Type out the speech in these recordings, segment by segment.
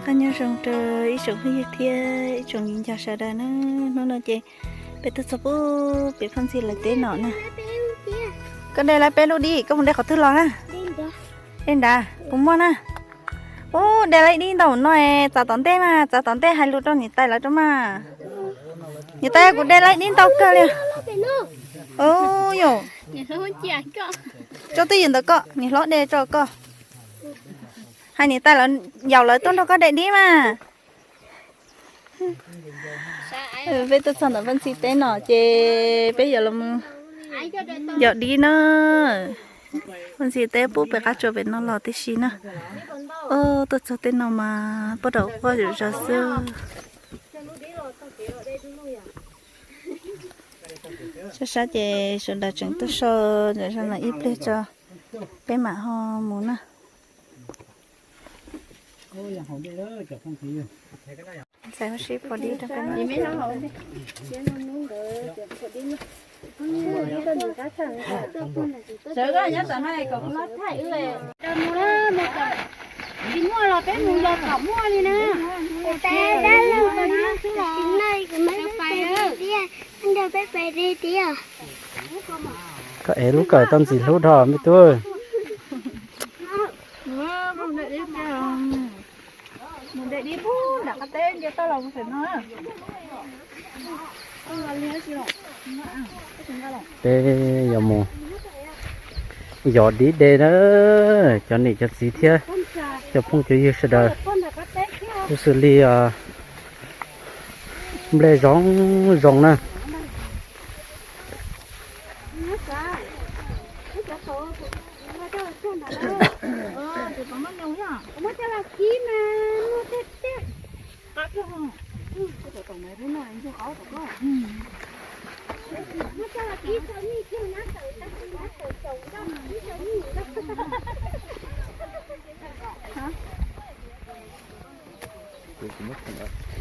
Qab nyob zoo rau ib tsoom phooj ywg thiab ib tsoom viv ncaus sawv daws na. Hnub no ces peb tuaj txog pub pem phooj ywg lawv teb no na. Koj de lawv peb lub dib, koj mus de qhov twg los na? De nrad, kuv muaj na. Ub, de lawv ib dib ntau no, txav tom ntej mas, txav tom ntej hais lus rau niam tais lawv rau mas. Niam tais, kuv de lawv ib dib ntau kawg li. Ub yom, tso twj ywm ntawm koj, niam hlob de tso koj. Hais niam tais lawv, yaum lawv tuaj nrog koj de dib mas. Peb tuaj txog ntawm Vaj Ntxhi teb no ces peb yuav los yos dib na. Vaj Ntxhi teb pub pem qab tsua pem no los tib si na. Tuaj txog tej no mas poj dam quaj zom zaws xwb. Sab sab ces sawv daws tseem tuaj so zom zaws no ib pliag tso peb mam ho mus na. Ntxhais sib phaum dib rau peb no. Tsis muaj los peb mus los kom muaj li na. Koj ev lub kawm tau ntxim hlub dhau me tub. Mus de dib pub nram qab teb nce toj los mus pem no. Peb yuav mus yos dib de na, cov niam cov txiv thiab cov phooj cov ywg sawv daws. Kuj xws li nplej zoo zoo na.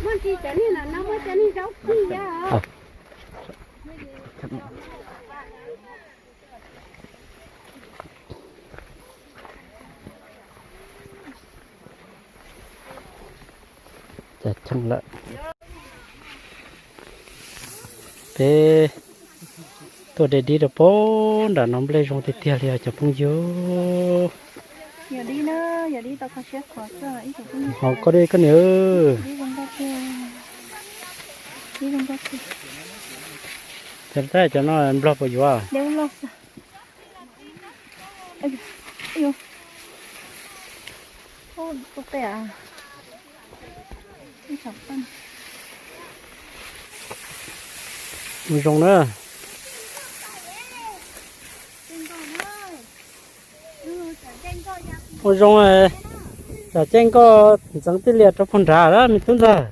Muaj ntsis cov niag no no muaj cov niag zaub kig yog. Cas cheej lawm. Peb tuaj de dib rau pem nram no nplej zoo tiag tiag li os cov phooj ywg. Hauv koj dib koj niam. Cas tab cov no nplog puas yuav? Mus zoo na. Mus zoo, tsam caij nkoj ntxeev tij lias rau puag nrad lawm me tub ntxawg.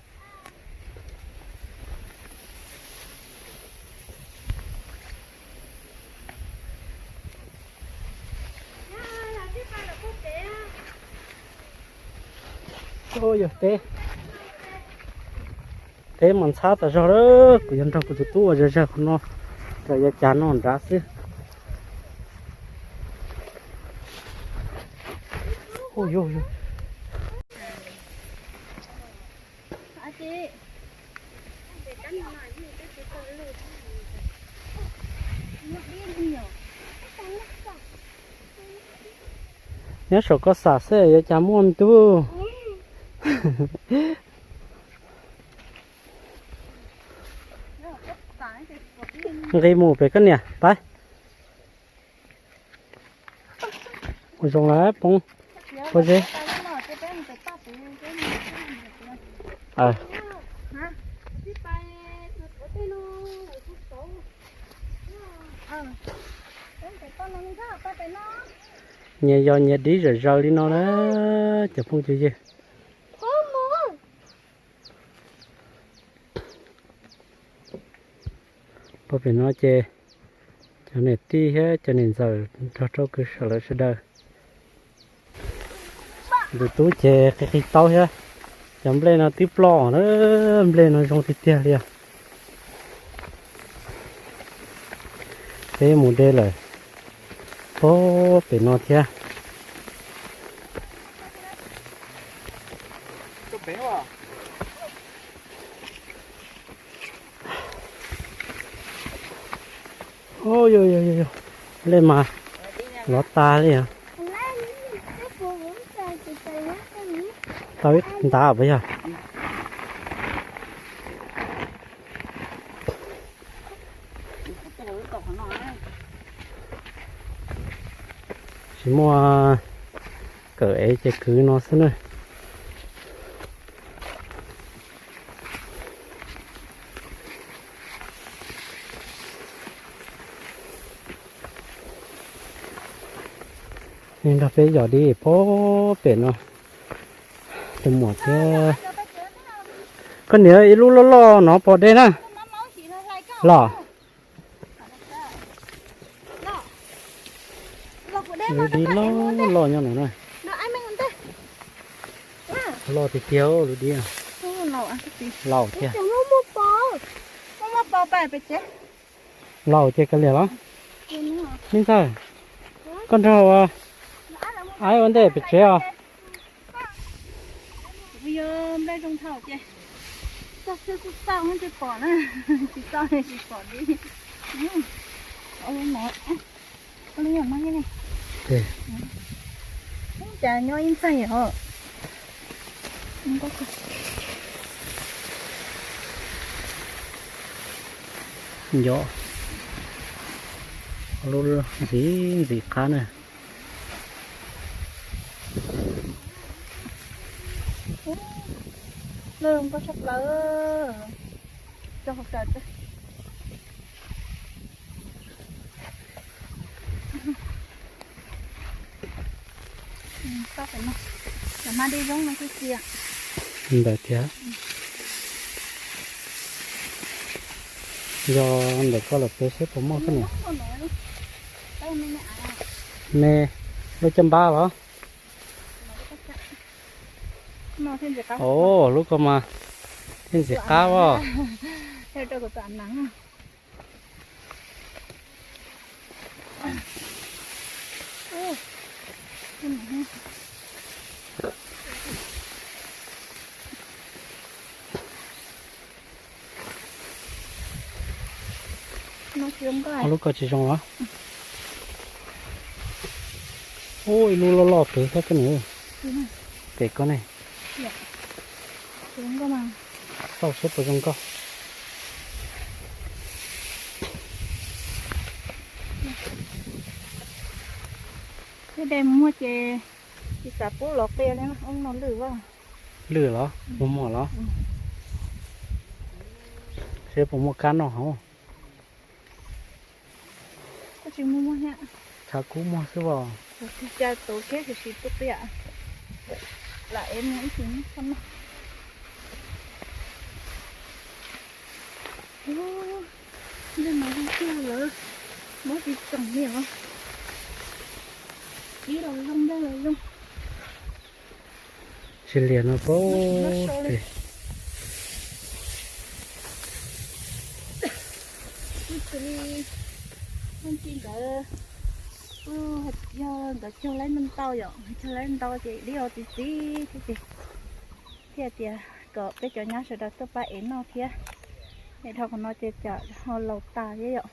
Yog teb, teb mas ntxhab tas zog lawm, kuv yuav nrog kuv tus tub ua zog zog qhov no, tsam yuav cas noj nrad xwb. Nyob saum koj xam xwb yuav cas muaj me tub. Nqis mus pem koj niam pab. Ua zoo lawm poob pob zeb. Nyias yos nyias dib zom zaws li no na cov phooj cov ywg. Pog pem no ces cov niam tij thiab cov niam ntxawm nrog rau kwv saum lawv sawv daws. Tus tub ces qi qi taub thiab. Cov nplej no twb ploj na, nplej no zoo tiag tiag li os. Peb mus de lawm pog pem no thiab. Ub, yog yog yog, lej mas lov tas li os. Tau ib ntav puas yog? Tsis muaj kawm es ces kwv no xwb na. Nrog peb yos dib pem no. Tus muam thiab. Koj niam, ib lub loj loj no pom deb na. Los. Lub dib loj loj nyob no na. Loj tiag tiag lub dib. Laus thiab. Laus ces kav liam los. Me ntxawg, koj nrog ua, aib ua ntej pem tsev os. Yog nplej zoo thaum ces txog xwb xauj xauj tsis pom na, tsis xauj tsis pom li. Cas nyob ib ntxaig os. Nco, lub ntxim ntxim qab na. Lub zoo nkauj tshaj plaws. Coj hauv kawm. Ntawd thiab. Yog ntawm koj los peb seb puas muaj koj niam. Me, lub caj npab los? Os, lub ko mas thiaj ntxim qab os. Lub ko tsis zoo los? Ub, ib lub loj loj pem thiab koj niam. Pem koj ne. Xauj seb puas zoo nkauj. Tej de muag ces tsis xav pub los qia li, ub no lwj as. Lwj los? Muag muag los? Seb puas muaj kab noj hauv. Kuj tsis muaj muag thiab. Tshav kub muag xwb os. Tus cas tus kiag tsis tsis pub qia. Lam ev mus ib tug noj. Nplej mas zoo tiag lawm, mob tsis txoom li os. Ib los zoo nplej los zoo. Tsis liam no paub. Xws li leej txiv nkawd, yog nkawd cog laib ntau yom, cog laib ntau ces dib os txiv txiv thiab ces thiaj tias kom peb cov nyab sawv daws tuaj pab ev noj thiab. Es dhau qhov no ces tsam ho laus tas thiab yom.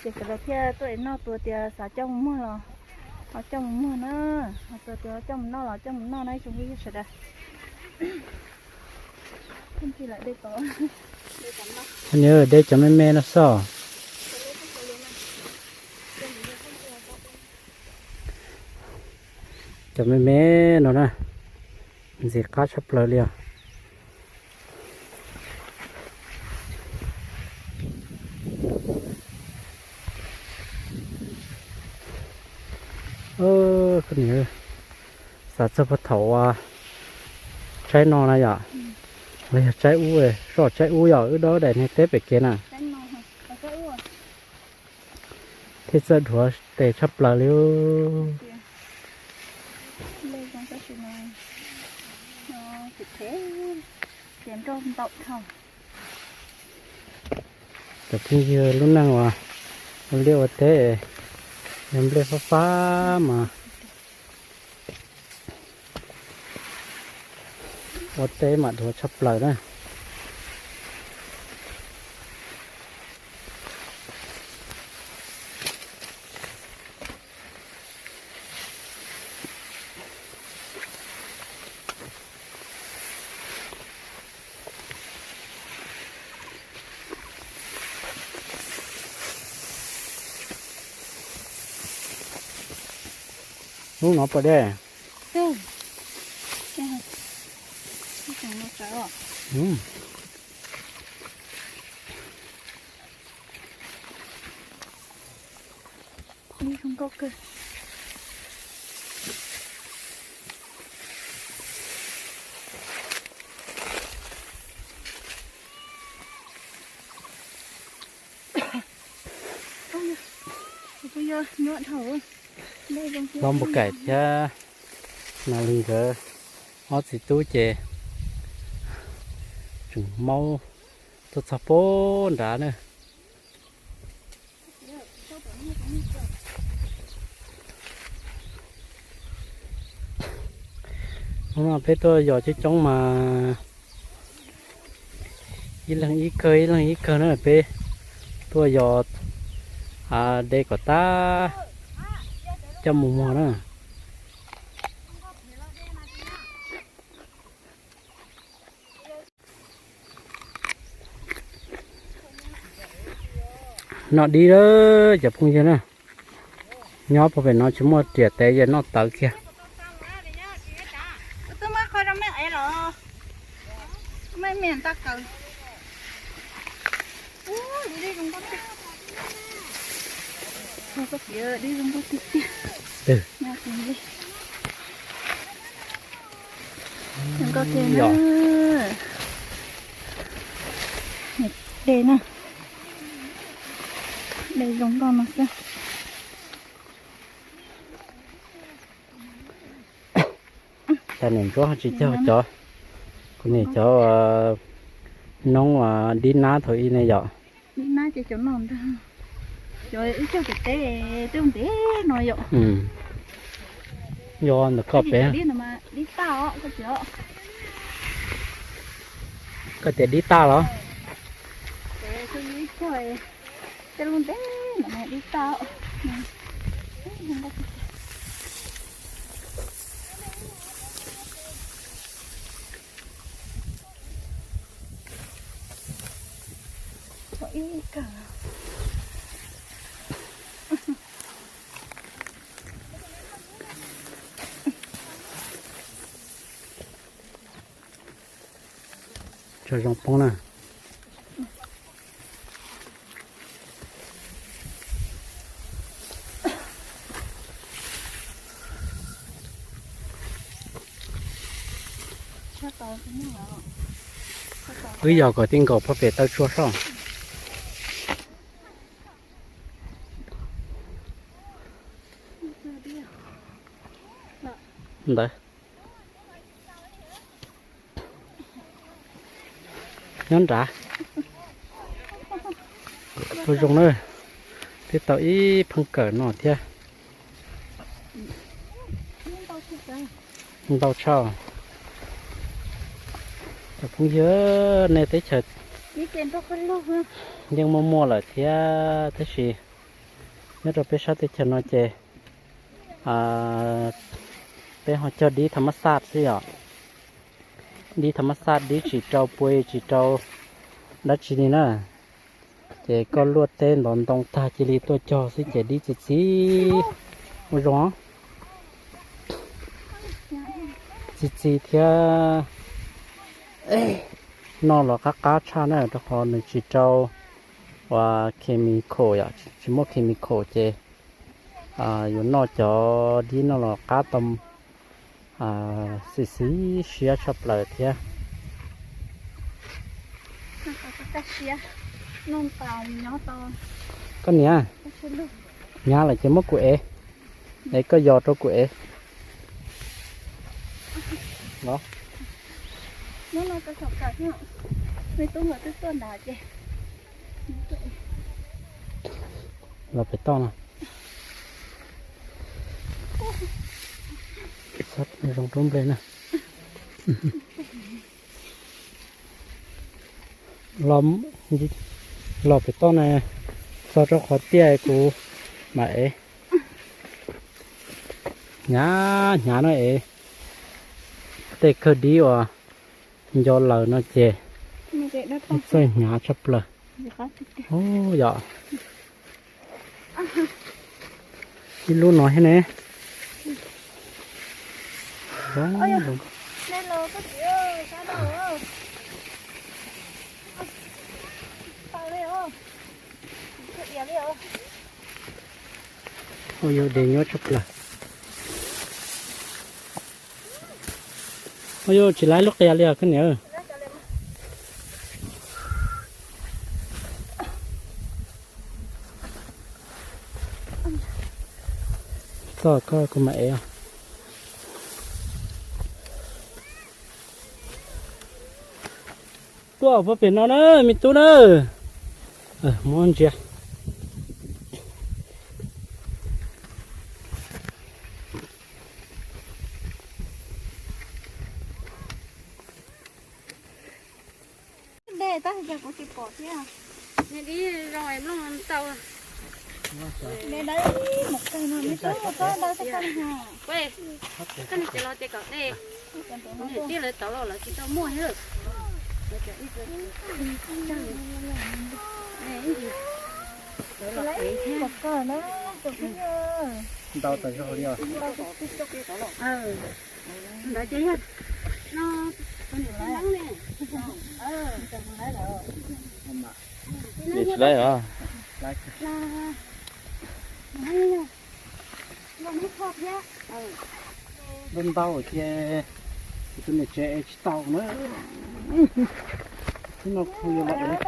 Ces sawv daws thiaj tuaj ev noj, tus tias xav coj mus muag los ho coj mus muag na, ho tus tias coj mus noj los coj mus noj na ib tsoom phooj ywg sawv daws. Nws de cov me me no xwb. Cov me me no na, ntxim qab tshaj plaws li os. Koj niam, xav txog puag thaum uas tsaib no na yom, los yog tsaib ub, soj tsaib ub yom, wb dob daim niag teb pem kev na. Thiaj txawj dhuav tes tshaj plaws li. Cov phooj ywg, lub neej uas ua liaj ua teb, yog nplej fab fab mas ua teb mam dhuav tshaj plaws na. Hnub no puas dej? Los npua kaim thiab Nas Lis nkawd ob txiv tub ces tseem maub tuaj txog puag nrad na. Hnub no peb tuaj yos coob coob mas ib leeg ib kawg ib leeg ib kawg na, peb tuaj yos de kom tag coj mus muag na. Noj dib lawm cov phooj ywg na. Nyob puag pem no tsis muaj riam tev ces noj tawv kiag. Zoo nkauj tiag na. De na. De zoo nkauj no xwb. Cas niam Ntsuab tsis cog cov, kuv niam cov noob dib nab thaum ub ne yom. Dib nab ces cov no ntag. Cov wb cog pem teb twb ntev no yom. Yog ntawm koj pem. Dib tag os, koj tias dib tag los? Tej lub ntev no dib tag. Tso zoo poob na. Wb yog kom tij nkaus puag pem taw tsua soj. Ntawd. Nyob nrad. Tuaj zoo na, twb tau ib pheej kawm no thiab. Ntau tshaj. Cov phooj ywg, nej teb chaws yeej muaj muaj lawm thiab, tab sis nyob rau peb sab teb chaws no ces peb ho cog dib tham mas xaj xwb yom. Dib tham mas xaj, dib tsis rau pua tsis rau dab tsi li na. Ces koj luaj teb ntov ntoo tag cia li tuaj cog xwb ces dib txi txiv. Ua zoo txi txiv thiab. Noj los qab qab tshaj na, rau qhov nws tsis rau uas chemical yom, tsis muaj chemical ces yuav noj cov dib no los qab tau, xis xis siab tshaj plaws thiab. Koj niam, hnyav lawm ces muab kuv ev, es koj yos rau kuv ev. Los pem toj no. Zoo rau nplej na. Los pem toj na, txog rau qhov tiaj kuv mam ev. Hnyav hnyav no es tej kawg dib uas nco laws no ces txawj hnyav tshaj plaws. Yom, ib lub no thiab ne. Oj, zoo nkauj. Oj, yog dej nyuaj tshaj plaws. Oj, yog tsis laib lub qias li os koj niam. Txog koj kuv mam ev. Tuaj puag pem no na me tub na. Muab ntsia. Dej tab sis kuv tsis pom thiab. Dib zoo es mloog tau. Dej dawb mus kawg no, me tub mus txog dawb tej koj na. Koj niag tsis los tias kom dej, tias lawv tau los lawv tsis tau muaj thiab. Ntau tas zog li os. Ntawd ces yog no, tsis laib os. Lub ntau ces tus niam tsev ev tsis tau na. Ib no kuv yuav los ev,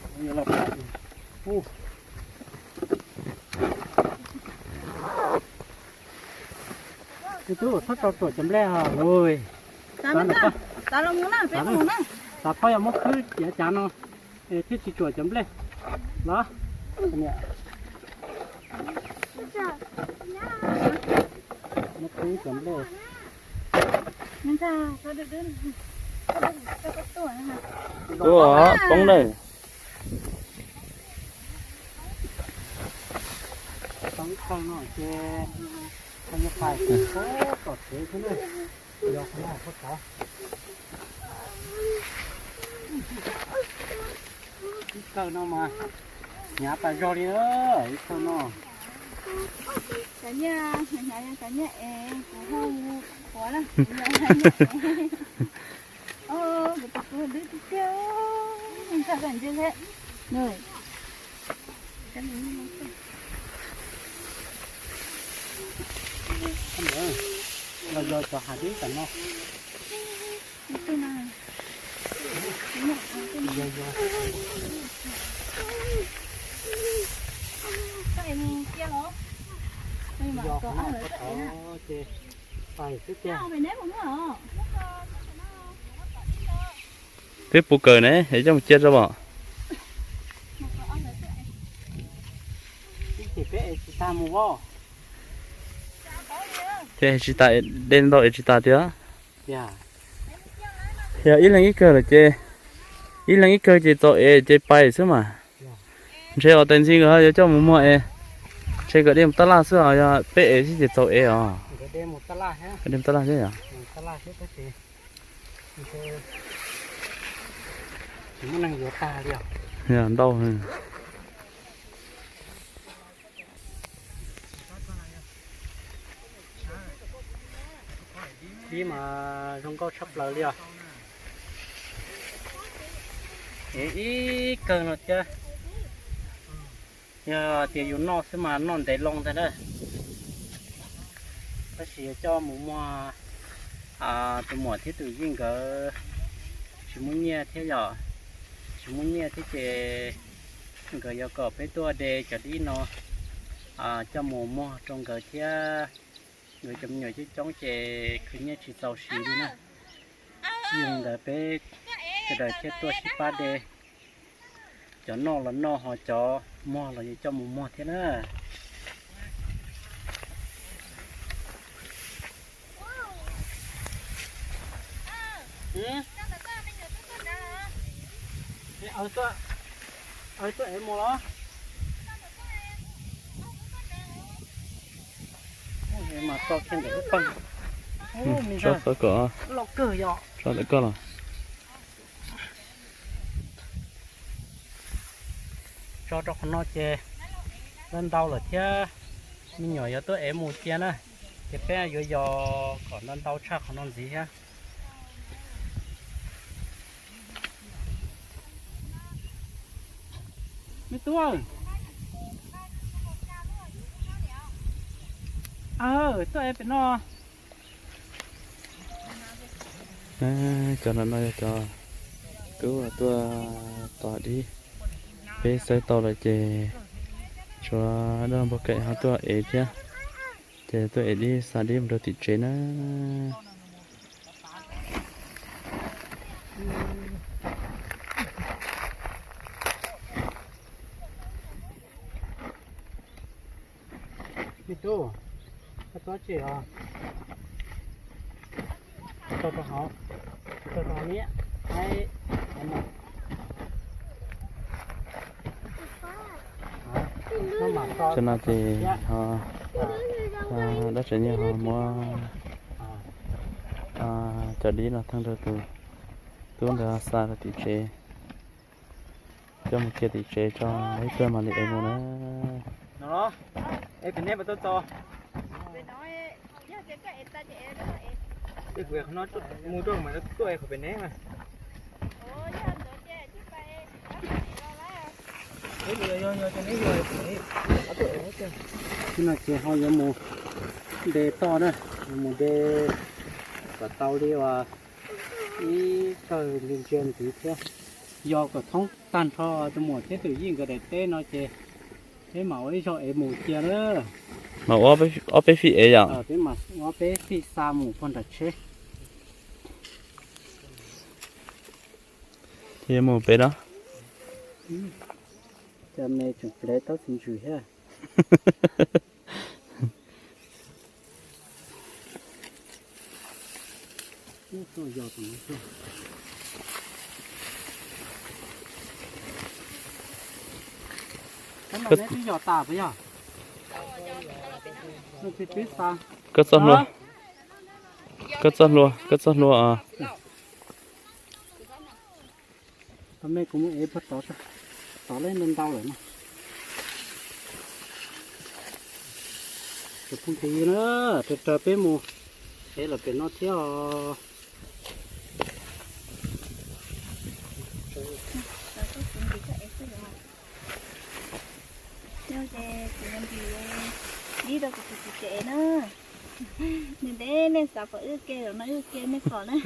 kuv yuav los ev. Tus tub txhob tso ruam cov nplej os. Xav phob yog muab khwb ciav cav no thiaj tsis ruam cov nplej los. Muab khwb cov nplej. Tub poob na. Tau ib kawg no ces koj yuav pais tom tsev xwb na, yog qhov no qhov tod. Ib kawg no mas hnyav tas zog li na, ib kawg no. Cov nyiaj, hnyav hnyav cov nyiaj es kuv ho mus quav na, kuv yog nyiaj es. Kuv tus kwv dwb tiag tiag, ntshai koj ntsia seb. Los yog cov hav dib tam no. Yog, yog. Pais xwb tiag. Twb puv kawg ne, es coj mus cia tso pom. Ces peb ev tsis tag mus os. Ces tsis tas, de ntau ev tsis tas tiag. Yog ib leeg ib kawg lawm ces, ib leeg ib kawg ces txaus ev ces pais xwb mas. Ntshe os tais ntxi nkawd yuav coj mus muag es, ntshe nkawd de mus tab laj xwb os, yog peb ev xwb ces txaus ev os. Nkawd de mus tab laj xwb yog. Tsis muaj neeg yuav tag li os. Yog ntau. Dib mas zoo nkauj tshaj plaws li os. Ev ib kawg no thiab. Yog tias yus noj xwb mas noj ntev loo ntag na. Tab sis yuav coj mus muag, tus muam thiab tus yij nkawd tsis muaj nyiaj thiab yom. Tsis muaj nyiaj thiab ces nkawd yuav kom peb tuaj de cov dib no coj mus muag rau nkawd thiab. Nkawd cov me nyuam coob coob ces khwv nyiaj tsis txaus siv li na. Yog li ntawd peb sawv daws thiaj tuaj sib pab de. Cov noj los noj, ho cov muag los yuav coj mus muag thiab na. Tuaj ev mus los? Mas tso kiag ntawm lub paj. Tso tau kom, tso ntawm koj los. Tso rau qhov no ces ntau ntau lawm thiab, me nyuam yuav tuaj ev mus cia na. Ces peb yuav yos kom ntau ntau tshaj qhov no ntxiv thiab. Me tub, tuaj pem no. Cov no no yog cov tub tuaj tos dib. Peb xawb tau lawm ces tshuav dab laug Npauj Kaim ho tuaj ev thiab. Ces tuaj ev dib xa dib mus rau tim tsev na. Me tub, koj txhob tseg os. Tso rau hauv, tso rau hauv miab. Cov no ces ho dab tsev niag ho muab cov dib no theej rau tus tub ntawd xa rau tim tsev, coj mus cia tim tsev tso, ib pliag mam li ev mus na. Mus rau mas tuaj ev qhov pem neb mas. Ib no ces ho yuav mus de toj na, yuav mus de kom tau li uas ib kawm li ntsia ntxiv thiab. Yos kom thoob tag nrho rau Muam thiab tus Yeej nkawd daim teb no ces peb mam ua ib zaug ev mus cia na. Mas ua ob peb fij ev yom? Peb mam ua ob peb fij xa mus puag nram tsheb. Ces yuav mus pem no. Cov me tseem plev taub txiv ntsws thiab. Koj txoj hlua, koj txoj hlua, koj txoj hlua. Tau me kuv mus ev puag tod, tod lawv ntau ntau lawm no. Tus phooj ywg na, raws raws peb mus ev lawm pem no thiab os. Dib rau kuv tus txiv tsev na. Nws ntev nej xav pom wb ke los no wb ke nej pom na. Ib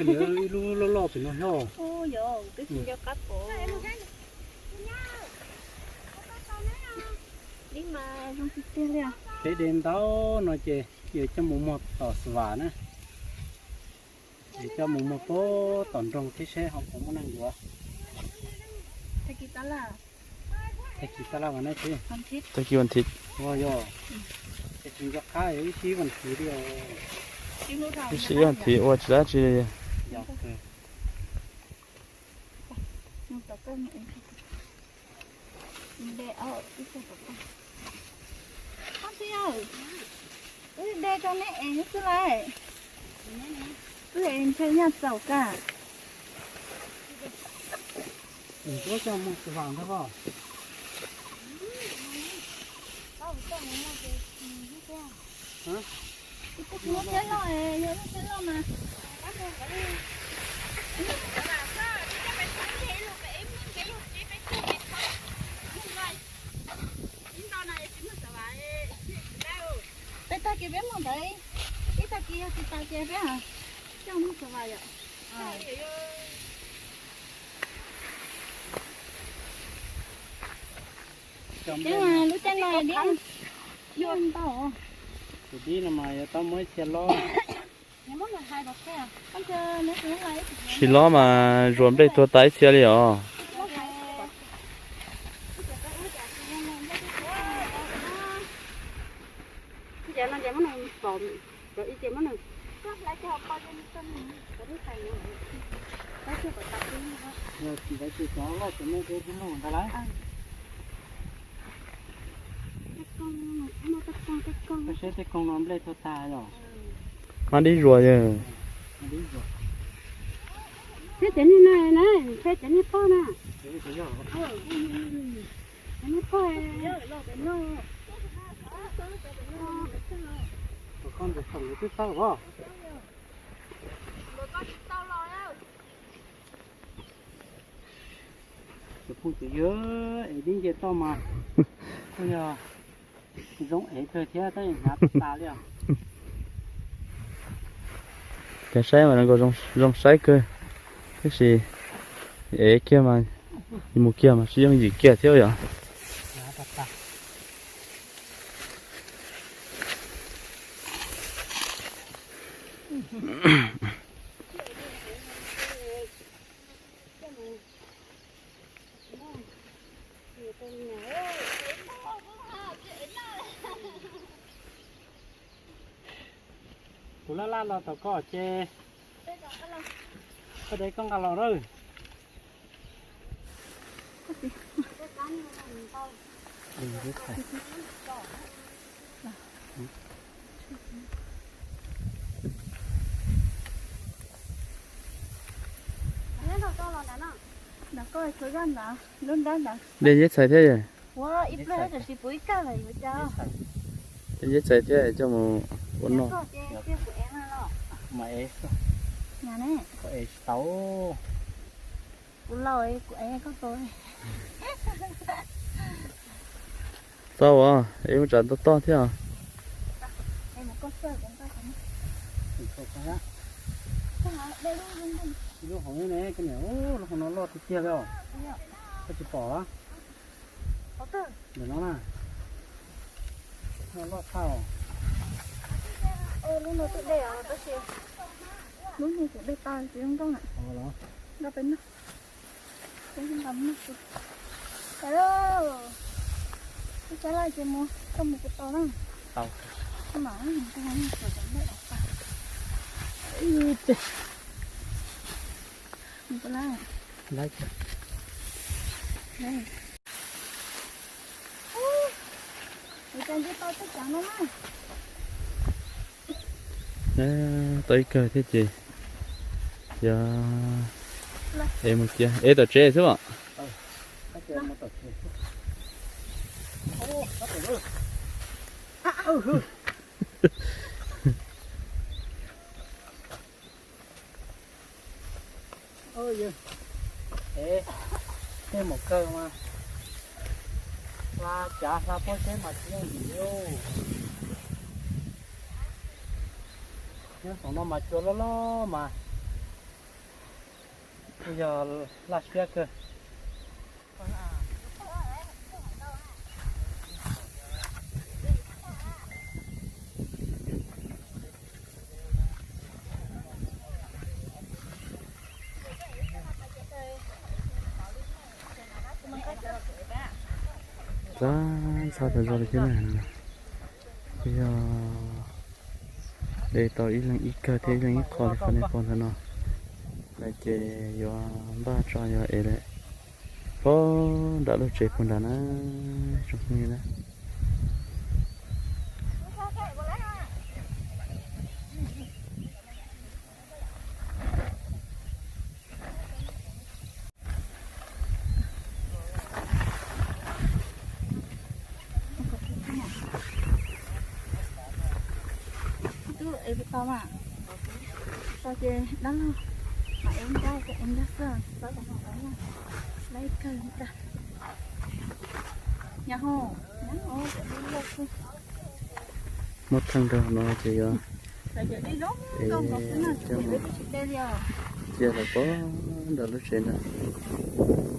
lub loj loj pem no yog. Ub yog twb tsis nco qab pom. Dib mas zoo tiag tiag li. Peb de ntau no ces yuav coj mus muag tom Xav Vam na. Yuav coj mus muag puag tom nroog thiab seb ho puas muaj neeg yuav. Tag kis tas las vas na txiv? Tag kis vas thiv. Ua yog, ces tsis nco qab ib sij vas thiv li. Ib sij vas thiv ua tsis dab tsi li. Wb de rau neb ev xwb lauj. Wb ev ntshe nyaj txaus kawg. Wb coj mus Xav Vam ntag os. Lub tsheb loj, yog lub tsheb loj mas. Peb tag kis peb mus ntawd, ib tag kis yog tsis tas ces peb coj mus Xav Vam yom. Ces lub caij no dib ntau. Tus dib no mas yuav tau muab ib txhia lob. Tsis lob mas zuas nplej tuag tas ib txhia li os. Koj saib tej koog no nplej tuag tas yom. Mab dib zuas yog. Thiab cov niag na, thiab cov niag pog na. Cov niag pog. Cov niag pog. Cov niag pog. Koj ntawm saum twb txawj os. Cov phooj ywg, es dib nce toj mas kuj yog zoo ev kawg thiab, tab sis hnyav tas tas li os. Cov saib mas zoo, zoo saib kawg, tab sis ev kiag mas, mus kiag mas tsis yooj yim kiag thiab yom. Kuv laj laj los tom koj ces koj dev koj nqa los lawm. Dej yeb txhais thiab. Dej yeb txhais thiab, coj mus ua noj. Txaus os, es mus tsam toj toj thiab. Lub hauv no loj tiag tiag li os. Koj tsis pom los? Ntawm no na. No loj tshaj os. Lub no twb dej os, tab sis lub no kuv dej tag tsis zoo nkauj na. Nkauj peb no. Peb nqa mus noj. Tib sab laj ces mus, koj mus kuv tos na. Tau. Koj mam mus, koj mus, koj mus. Mus koj laj. Laj. Tau ib kawg thiab ces yog es mus cia es tom tsev xwb os. Tej mus kawg mas hla cav hla pob zeb mas tsis yooj yim li. Nyob saum no mas cua loj loj mas kuj yog laj siab kawg. Txav ntxhab tas zog li thiab na. Kuj yog de tau ib leeg ib kawg thiab ib leeg ib qho li qhov nej pom ntawm no. Lawm ces yuav npaj tso yuav ev lawm. Pog nram lub tsev puag nrad na, tsoom phooj ywg na. Twb ev puas tau mas, tau ces dab laug mam ev ncaj, ev ncaj xwb, txhob kom ev na, laj kawg li cas. Nyob hauv, nyob hauv, muab theej rau no ces yuav cia los pog nram lub tsev ntag.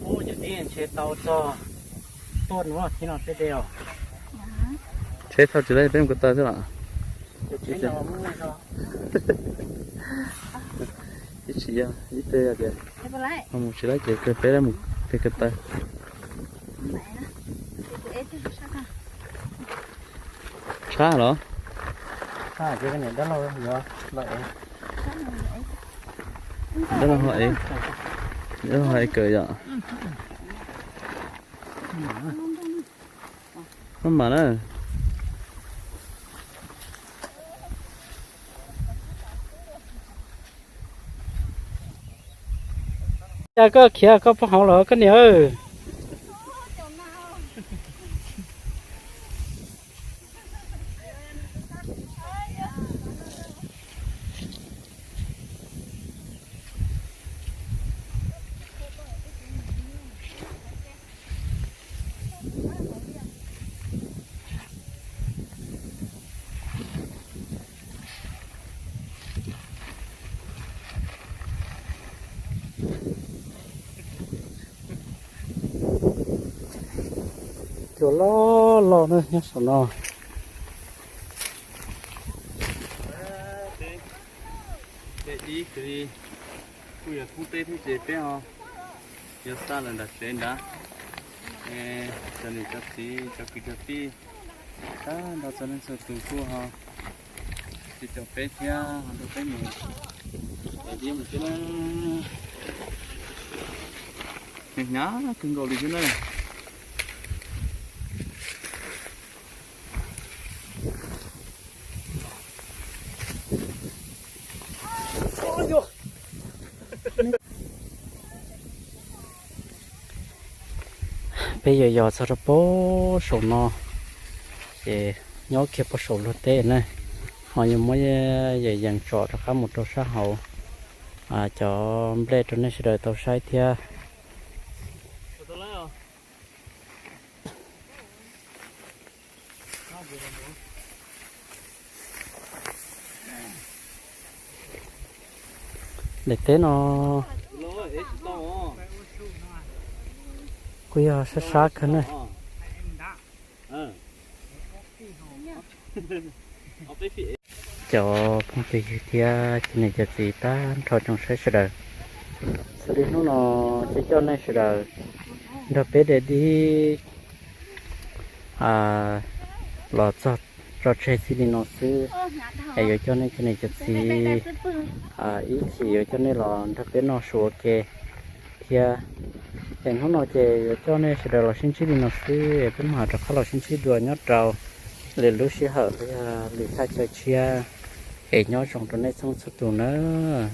Cov dib ntshe tau txog tuaj nuav thiab no tej de os. Tsheb thauj tsis laib peb mus ko taw xwb los? Ib tsis yog, ib teg yog tias ho mus tsis laib ces kawg peb mus peg ko taw. Tshab los? Dab laug ho ev, dab laug ho ev kawm yom. Maj mam na. Cas koj khiav koj puag hauv los koj niam? Cua loj loj na nyob saum no. Peb ib kwv li kuj yog thoob teb thiab ces peb ho yuav xa lawm nram tsev nrad. Cov niam cov txiv cov kwv cov tij, tag nrho txhua leej txhua tus kuj ho tsis caum peb thiab ho nrog peb mus es dib mus thiab na. Hnyav hnyav kawg nkaus li thiab na. Peb yuav yos txog rau pem saum no, ces nyob kiag pem saum luag teb na, ho yuav muab yees yees tsom rov qab mus rau sab hauv cov nplej rau nej sawv daws tau saib thiab. Daim teb no kuj yog sab sab kawg na. Cov phooj cov ywg thiab cov niam cov txiv tag nrho tsoom saib sawv daws, xws li hnub no ces coj nej sawv daws nrog peb de dib los txog tso tseg txij li no xwb, es yuav coj nej cov niam cov txiv ib chim yuav coj nej los nrog peb noj su ua ke thiab. Es hnub no ces yuav coj nej sawv daws los sib ntsib li no xwb, es peb mam rov qab los sib ntsib dua nyob rau lwm lub sij hawm los yog lwm thaj chaw tshiab. Es nyob zoo rau nej txhua txhua tus nawb.